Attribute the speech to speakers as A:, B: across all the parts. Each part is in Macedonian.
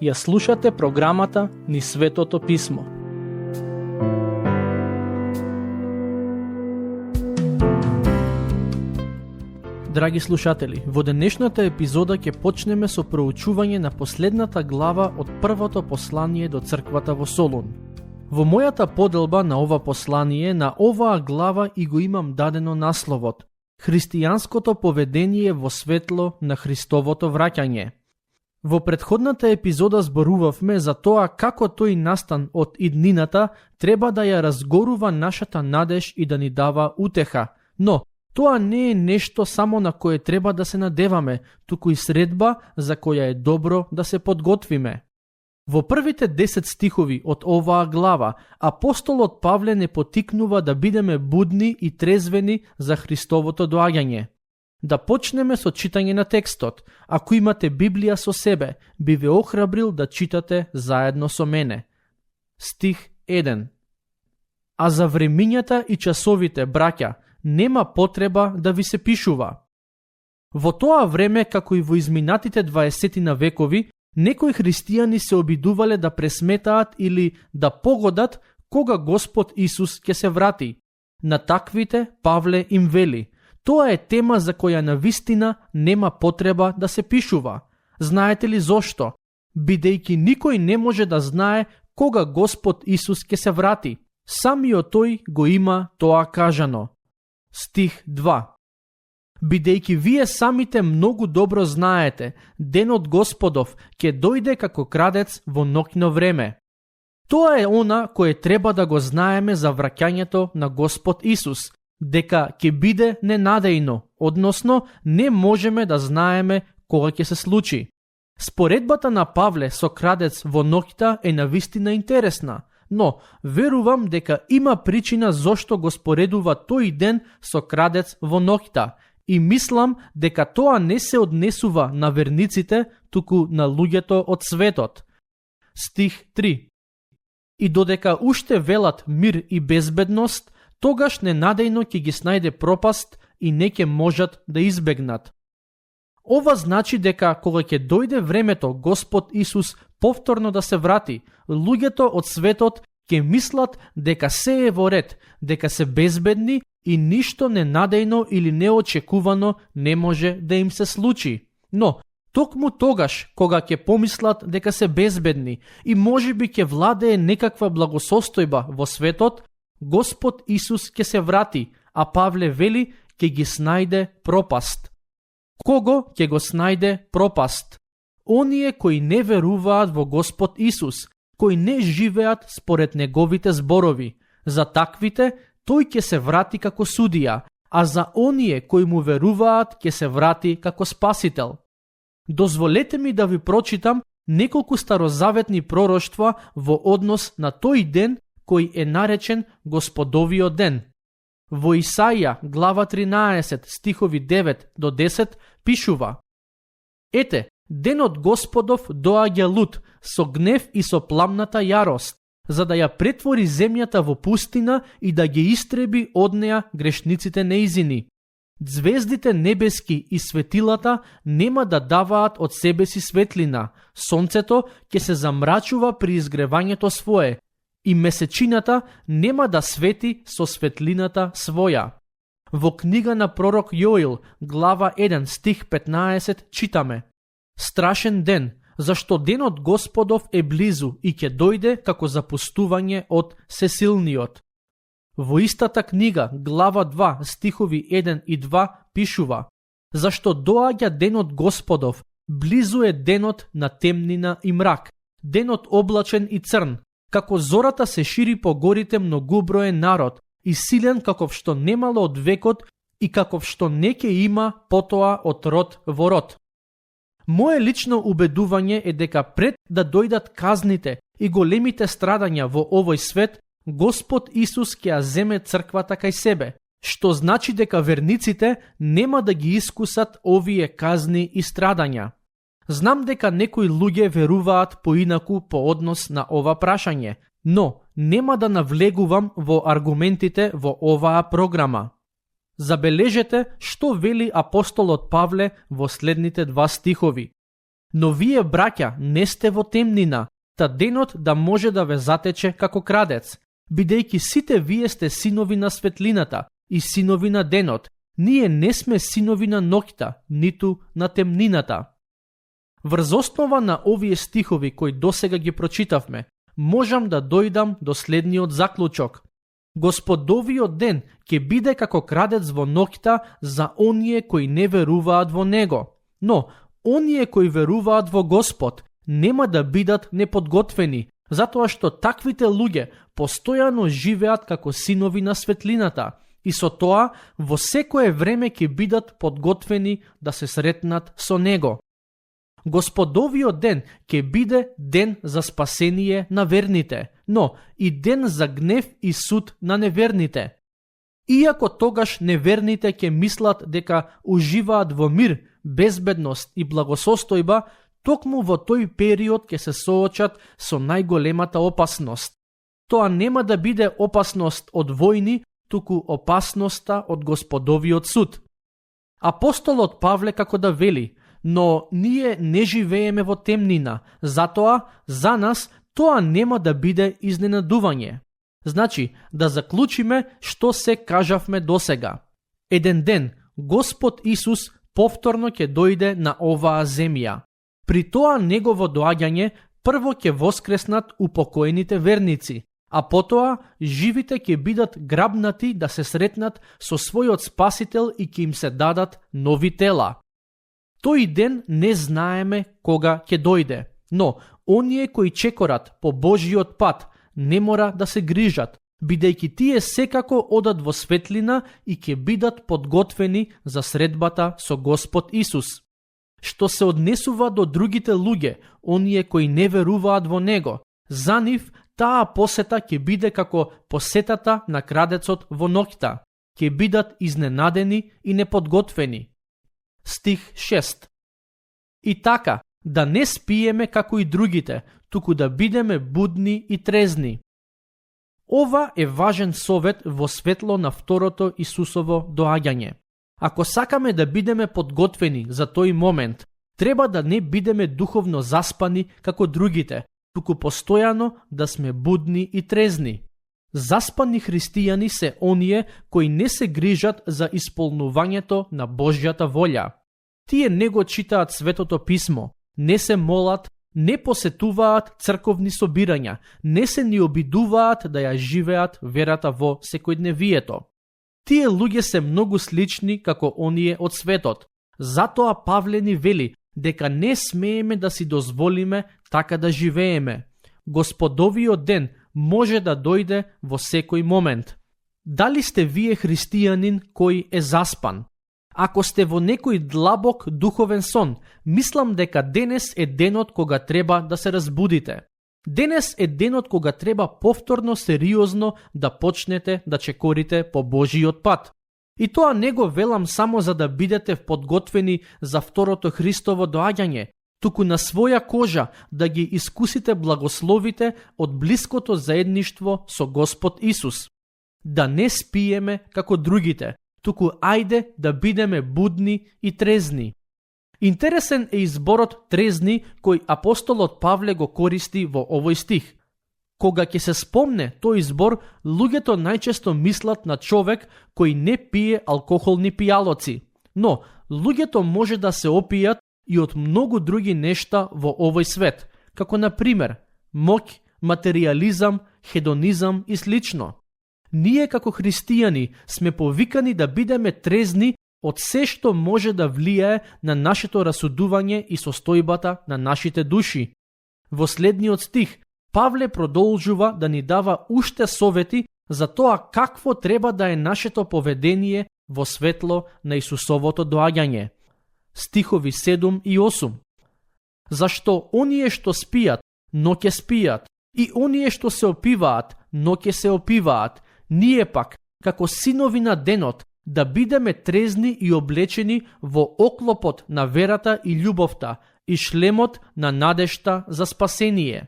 A: Ја слушате програмата Низ Светото Писмо. Драги слушатели, во денешната епизода ќе почнеме со проучување на последната глава од првото послание до црквата во Солун. Во мојата поделба на ова послание, на оваа глава и го имам дадено насловот Христијанското поведение во светло на Христовото враќање. Во претходната епизода зборувавме за тоа како тој настан од иднината треба да ја разгорува нашата надеж и да ни дава утеха, но тоа не е нешто само на кое треба да се надеваме, туку и средба за која е добро да се подготвиме. Во првите 10 стихови од оваа глава, апостолот Павле не потикнува да бидеме будни и трезвени за Христовото доаѓање. Да почнеме со читање на текстот. Ако имате Библија со себе, би ве охрабрил да читате заедно со мене. Стих 1. А за времињата и часовите, браќа, нема потреба да ви се пишува. Во тоа време, како и во изминатите 20 векови, некои христијани се обидувале да пресметаат или да погодат кога Господ Исус ќе се врати. На таквите Павле им вели: тоа е тема за која навистина нема потреба да се пишува. Знаете ли зошто? Бидејќи никој не може да знае кога Господ Исус ќе се врати. Самиот тој го има тоа кажано. Стих 2. Бидејќи вие самите многу добро знаете, денот Господов ќе дојде како крадец во ноќно време. Тоа е она кое треба да го знаеме за враќањето на Господ Исус, дека ќе биде ненадејно, односно не можеме да знаеме кога ќе се случи. Споредбата на Павле со крадец во ноќта е навистина интересна, но верувам дека има причина зошто го споредува тој ден со крадец во ноќта и мислам дека тоа не се однесува на верниците, туку на луѓето од светот. Стих 3. И додека уште велат мир и безбедност, тогаш ненадејно ќе ги снајде пропаст и не ќе можат да избегнат. Ова значи дека кога ќе дојде времето Господ Исус повторно да се врати, луѓето од светот ќе мислат дека се е во ред, дека се безбедни и ништо ненадејно или неочекувано не може да им се случи. Но токму тогаш, кога ќе помислат дека се безбедни и можеби ќе владее некаква благосостојба во светот, Господ Исус ќе се врати, а Павле вели ќе ги снајде пропаст. Кого ќе го снајде пропаст? Оние кои не веруваат во Господ Исус, кои не живеат според неговите зборови. За таквите тој ќе се врати како судија, а за оние кои му веруваат ќе се врати како спасител. Дозволете ми да ви прочитам неколку старозаветни пророштва во однос на тој ден кој е наречен Господовиот ден. Во Исаија, глава 13, стихови 9 до 10, пишува: Ете, денот Господов доаѓа лут, со гнев и со пламната јарост, за да ја претвори земјата во пустина и да ги истреби од неа грешниците неизини. Звездите небески и светилата нема да даваат од себе си светлина, сонцето ќе се замрачува при изгревањето свое, и месечината нема да свети со светлината своја. Во книга на пророк Јоил, глава 1, стих 15, читаме: Страшен ден, зашто денот Господов е близу и ќе дојде како запустување од Сесилниот. Во истата книга, глава 2, стихови 1 и 2, пишува: Зашто доаѓа денот Господов, близу е денот на темнина и мрак, денот облачен и црн, како зората се шири по горите многуброен народ, и силен каков што немало од векот и каков што не ќе има потоа од род во род. Мое лично убедување е дека пред да дојдат казните и големите страдања во овој свет, Господ Исус ќе ја земе црквата кај себе, што значи дека верниците нема да ги искусат овие казни и страдања. Знам дека некои луѓе веруваат поинаку по однос на ова прашање, но нема да навлегувам во аргументите во оваа програма. Забележете што вели апостолот Павле во следните 2 стихови. Но вие, браќа, не сте во темнина, та денот да може да ве затече како крадец. Бидејќи сите вие сте синови на светлината и синови на денот, ние не сме синови на ноќта, ниту на темнината. Врз основа на овие стихови кои досега ги прочитавме, можам да дојдам до следниот заклучок. Господовиот ден ќе биде како крадец во ноќта за оние кои не веруваат во него. Но, оние кои веруваат во Господ нема да бидат неподготвени, затоа што таквите луѓе постојано живеат како синови на светлината и со тоа во секое време ќе бидат подготвени да се сретнат со него. Господовиот ден ќе биде ден за спасение на верните, но и ден за гнев и суд на неверните. Иако тогаш неверните ќе мислат дека уживаат во мир, безбедност и благосостојба, токму во тој период ќе се соочат со најголемата опасност. Тоа нема да биде опасност од војни, туку опасноста од Господовиот суд. Апостолот Павле како да вели: но ние не живееме во темнина, затоа за нас тоа нема да биде изненадување. Значи, да заклучиме што се кажавме досега. Еден ден Господ Исус повторно ќе дојде на оваа земја. При тоа негово доаѓање прво ќе воскреснат упокоените верници, а потоа живите ќе бидат грабнати да се сретнат со својот Спасител и ќе им се дадат нови тела. Тој ден не знаеме кога ќе дојде, но оние кои чекорат по Божиот пат не мора да се грижат, бидејќи тие секако одат во светлина и ќе бидат подготвени за средбата со Господ Исус. Што се однесува до другите луѓе, оние кои не веруваат во него, за нив таа посета ќе биде како посетата на крадецот во ноќта. Ќе бидат изненадени и неподготвени. Стих 6. И така, да не спиеме како и другите, туку да бидеме будни и трезни. Ова е важен совет во светло на второто Исусово доаѓање. Ако сакаме да бидеме подготвени за тој момент, треба да не бидеме духовно заспани како другите, туку постојано да сме будни и трезни. Заспани христијани се оние кои не се грижат за исполнувањето на Божјата волја. Тие не го читаат Светото писмо, не се молат, не посетуваат црковни собирања, не се ни обидуваат да ја живеат верата во секојдневието. Тие луѓе се многу слични како оние од светот. Затоа Павле ни вели дека не смееме да си дозволиме така да живееме. Господовиот ден може да дојде во секој момент. Дали сте вие христијанин кој е заспан? Ако сте во некој длабок духовен сон, мислам дека денес е денот кога треба да се разбудите. Денес е денот кога треба повторно сериозно да почнете да чекорите по Божиот пат. И тоа не го велам само за да бидете подготвени за второто Христово доаѓање, туку на своја кожа да ги искусите благословите од блиското заедништво со Господ Исус. Да не спиеме како другите, туку ајде да бидеме будни и трезни. Интересен е изборот трезни кој апостолот Павле го користи во овој стих. Кога ќе се спомне тој избор, луѓето најчесто мислат на човек кој не пие алкохолни пијалоци. Но, луѓето може да се опијат и од многу други нешта во овој свет, како на пример моќ, материјализам, хедонизам и слично. Ние како христијани сме повикани да бидеме трезни од се што може да влијае на нашето расудување и состојбата на нашите души. Во следниот стих, Павле продолжува да ни дава уште совети за тоа какво треба да е нашето поведение во светло на Исусовото доаѓање. Стихови 7 и 8. Зашто оние што спијат, но ќе спијат, и оние што се опиваат, но ќе се опиваат, ние пак, како синови на денот, да бидеме трезни и облечени во оклопот на верата и љубовта и шлемот на надежта за спасение.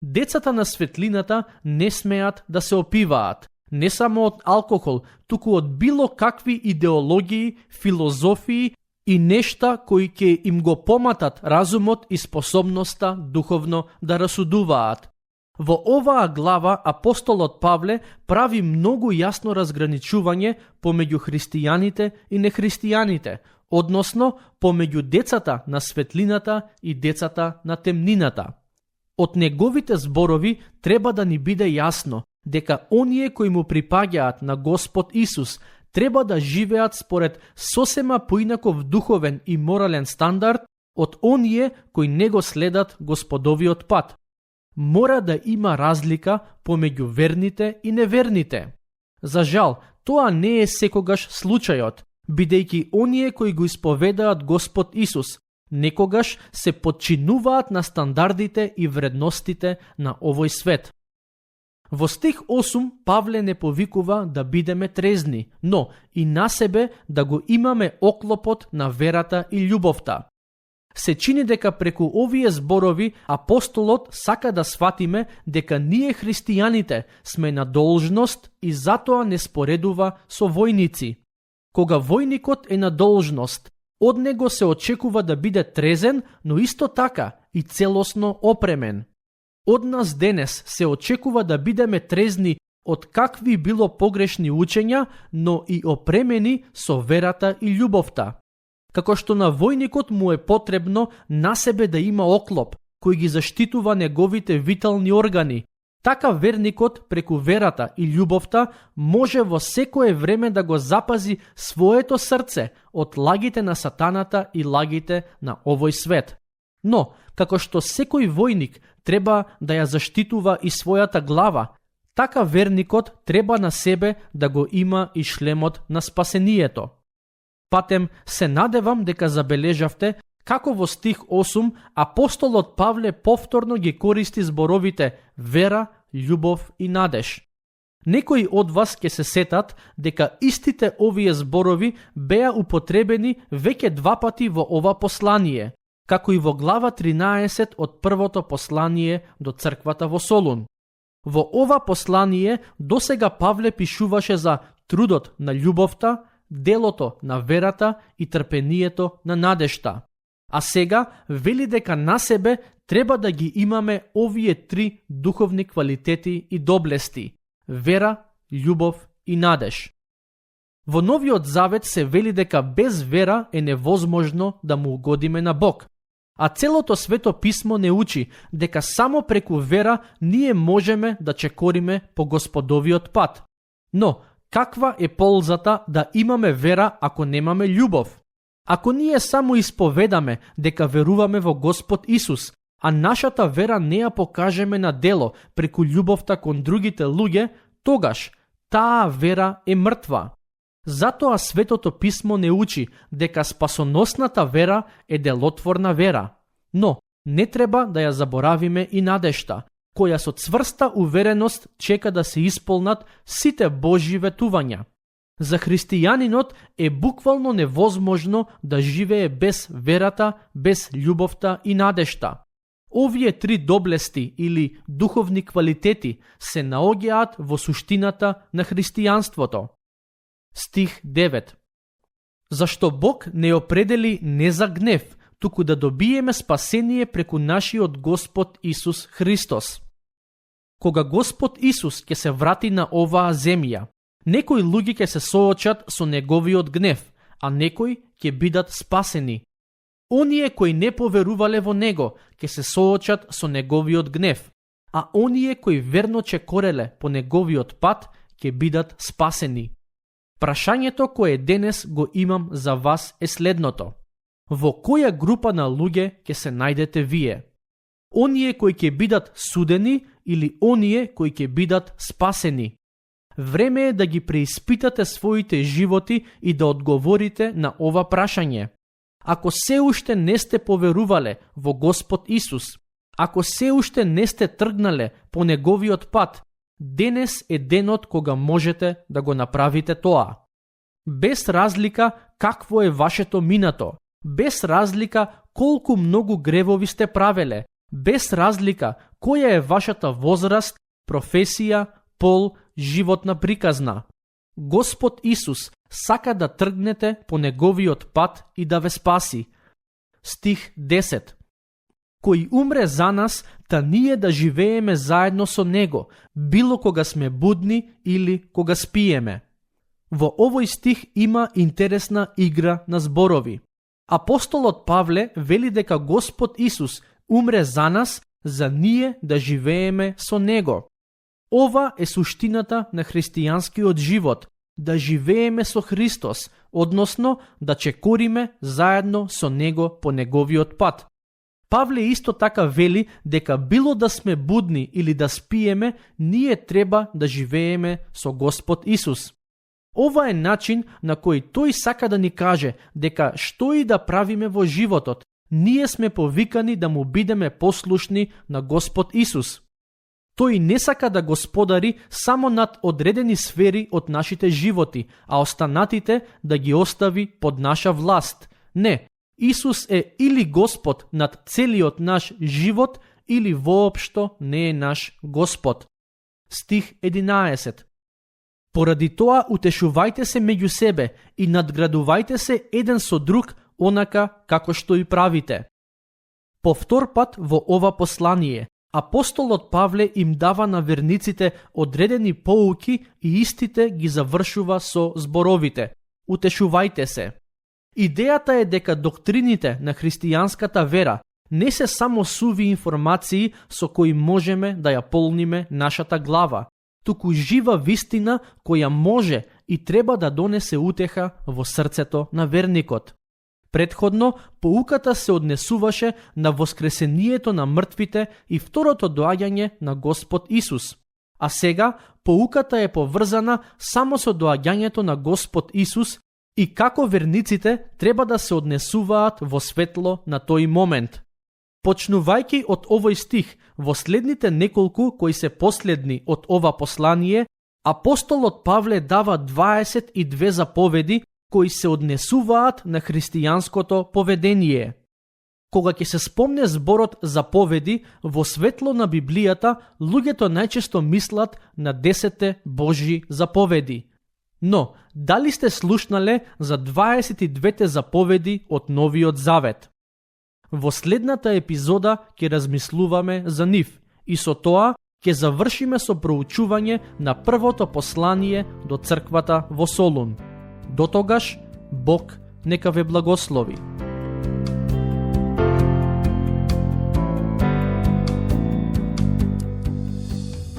A: Децата на светлината не смеат да се опиваат, Не само од алкохол, туку од било какви идеологии, филозофии и нешта кои ќе им го поматат разумот и способноста духовно да расудуваат. Во оваа глава апостолот Павле прави многу јасно разграничување помеѓу христијаните и нехристијаните, односно помеѓу децата на светлината и децата на темнината. Од неговите зборови треба да ни биде јасно дека оние кои му припаѓаат на Господ Исус треба да живеат според сосема поинаков духовен и морален стандард од оние кои не го следат Господовиот пат. Мора да има разлика помеѓу верните и неверните. За жал, тоа не е секогаш случајот, бидејќи оние кои го исповедаат Господ Исус некогаш се подчинуваат на стандардите и вредностите на овој свет. Во стих 8 Павле не повикува да бидеме трезни, но и на себе да го имаме оклопот на верата и љубовта. Се чини дека преку овие зборови апостолот сака да сватиме дека ние христијаните сме на должност и затоа не споредува со војници. Кога војникот е на должност, од него се очекува да биде трезен, но исто така и целосно опремен. Од нас денес се очекува да бидеме трезни од какви било погрешни учења, но и опремени со верата и љубовта. Како што на војникот му е потребно на себе да има оклоп, кој ги заштитува неговите витални органи, така верникот преку верата и љубовта може во секое време да го запази своето срце од лагите на сатаната и лагите на овој свет. Но, како што секој војник треба да ја заштитува и својата глава, така верникот треба на себе да го има и шлемот на спасението. Патем се надевам дека забележавте како во стих 8 апостолот Павле повторно ги користи зборовите вера, љубов и надеж. Некои од вас ќе се сетат дека истите овие зборови беа употребени веќе 2 пати во ова послание, како и во глава 13 од првото послание до црквата во Солун. Во ова послание досега Павле пишуваше за трудот на љубовта, делото на верата и трпението на надежта. А сега вели дека на себе треба да ги имаме овие 3 духовни квалитети и доблести – вера, љубов и надеж. Во Новиот Завет се вели дека без вера е невозможно да му угодиме на Бог. А целото Свето писмо не учи дека само преку вера ние можеме да чекориме по Господовиот пат. Но, каква е ползата да имаме вера ако немаме љубов? Ако ние само исповедаме дека веруваме во Господ Исус, а нашата вера не ја покажеме на дело преку љубовта кон другите луѓе, тогаш таа вера е мртва. Затоа Светото писмо не учи дека спасоносната вера е делотворна вера. Но не треба да ја заборавиме и надежта, која со цврста увереност чека да се исполнат сите Божји ветувања. За христијанинот е буквално невозможно да живее без верата, без љубовта и надежта. Овие 3 доблести или духовни квалитети се наоѓаат во суштината на христијанството. Стих 9. Зашто Бог не определи не за гнев, туку да добиеме спасение преку нашиот Господ Исус Христос. Кога Господ Исус ќе се врати на оваа земја, некои луѓе ќе се соочат со неговиот гнев, а некои ќе бидат спасени. Оние кои не поверувале во него ќе се соочат со неговиот гнев, а оние кои верно чекореле по неговиот пат ќе бидат спасени. Прашањето кое денес го имам за вас е следното. Во која група на луѓе ќе се најдете вие? Оние кои ќе бидат судени или оние кои ќе бидат спасени? Време е да ги преиспитате своите животи и да одговорите на ова прашање. Ако се уште не сте поверувале во Господ Исус, ако се уште не сте тргнале по неговиот пат, денес е денот кога можете да го направите тоа. Без разлика какво е вашето минато, без разлика колку многу гревови сте правеле, без разлика која е вашата возраст, професија, пол, животна приказна. Господ Исус сака да тргнете по неговиот пат и да ве спаси. Стих 10. Кој умре за нас, та ние да живееме заедно со него, било кога сме будни или кога спиеме. Во овој стих има интересна игра на зборови. Апостолот Павле вели дека Господ Исус умре за нас, за ние да живееме со него. Ова е суштината на христијанскиот живот, да живееме со Христос, односно да чекориме заедно со него по неговиот пат. Павле исто така вели дека било да сме будни или да спиеме, ние треба да живееме со Господ Исус. Ова е начин на кој тој сака да ни каже дека што и да правиме во животот, ние сме повикани да му бидеме послушни на Господ Исус. Тој не сака да господари само над одредени сфери од нашите животи, а останатите да ги остави под наша власт. Не, Исус е или Господ над целиот наш живот, или воопшто не е наш Господ. Стих 11. Поради тоа утешувајте се меѓу себе и надградувајте се еден со друг, онака како што и правите. По втор пат во ова послание, апостолот Павле им дава на верниците одредени поуки и истите ги завршува со зборовите: утешувајте се. Идејата е дека доктрините на христијанската вера не се само суви информации со кои можеме да ја полниме нашата глава, туку жива вистина која може и треба да донесе утеха во срцето на верникот. Предходно, поуката се однесуваше на воскресението на мртвите и второто доаѓање на Господ Исус. А сега, поуката е поврзана само со доаѓањето на Господ Исус и како верниците треба да се однесуваат во светло на тој момент. Почнувајќи од овој стих, во следните неколку кои се последни од ова послание, апостолот Павле дава 22 заповеди кои се однесуваат на христијанското поведение. Кога ќе се спомне зборот заповеди во светло на Библијата, луѓето најчесто мислат на 10 Божји заповеди. Но, дали сте слушнале за 22 заповеди од Новиот Завет? Во следната епизода ќе размислуваме за нив и со тоа ќе завршиме со проучување на првото послание до црквата во Солун. До тогаш, Бог нека ве благослови.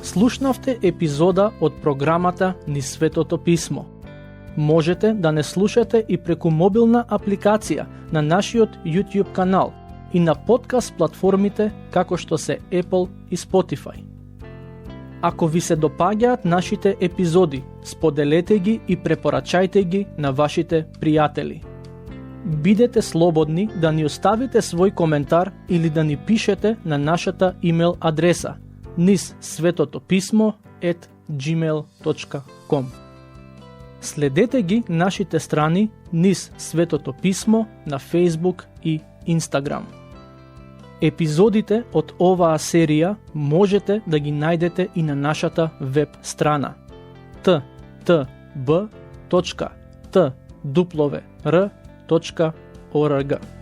A: Слушнавте епизода од програмата Низ Светото Писмо. Можете да не слушате и преку мобилна апликација на нашиот YouTube канал и на подкаст платформите како што се Apple и Spotify. Ако ви се допаѓаат нашите епизоди, споделете ги и препорачајте ги на вашите пријатели. Бидете слободни да ни оставите свој коментар или да ни пишете на нашата имейл адреса nizsvetotopисmo@gmail.com. Следете ги нашите страни Низ Светото Писмо на Facebook и Instagram. Епизодите од оваа серија можете да ги најдете и на нашата веб страна ttb.twr.org.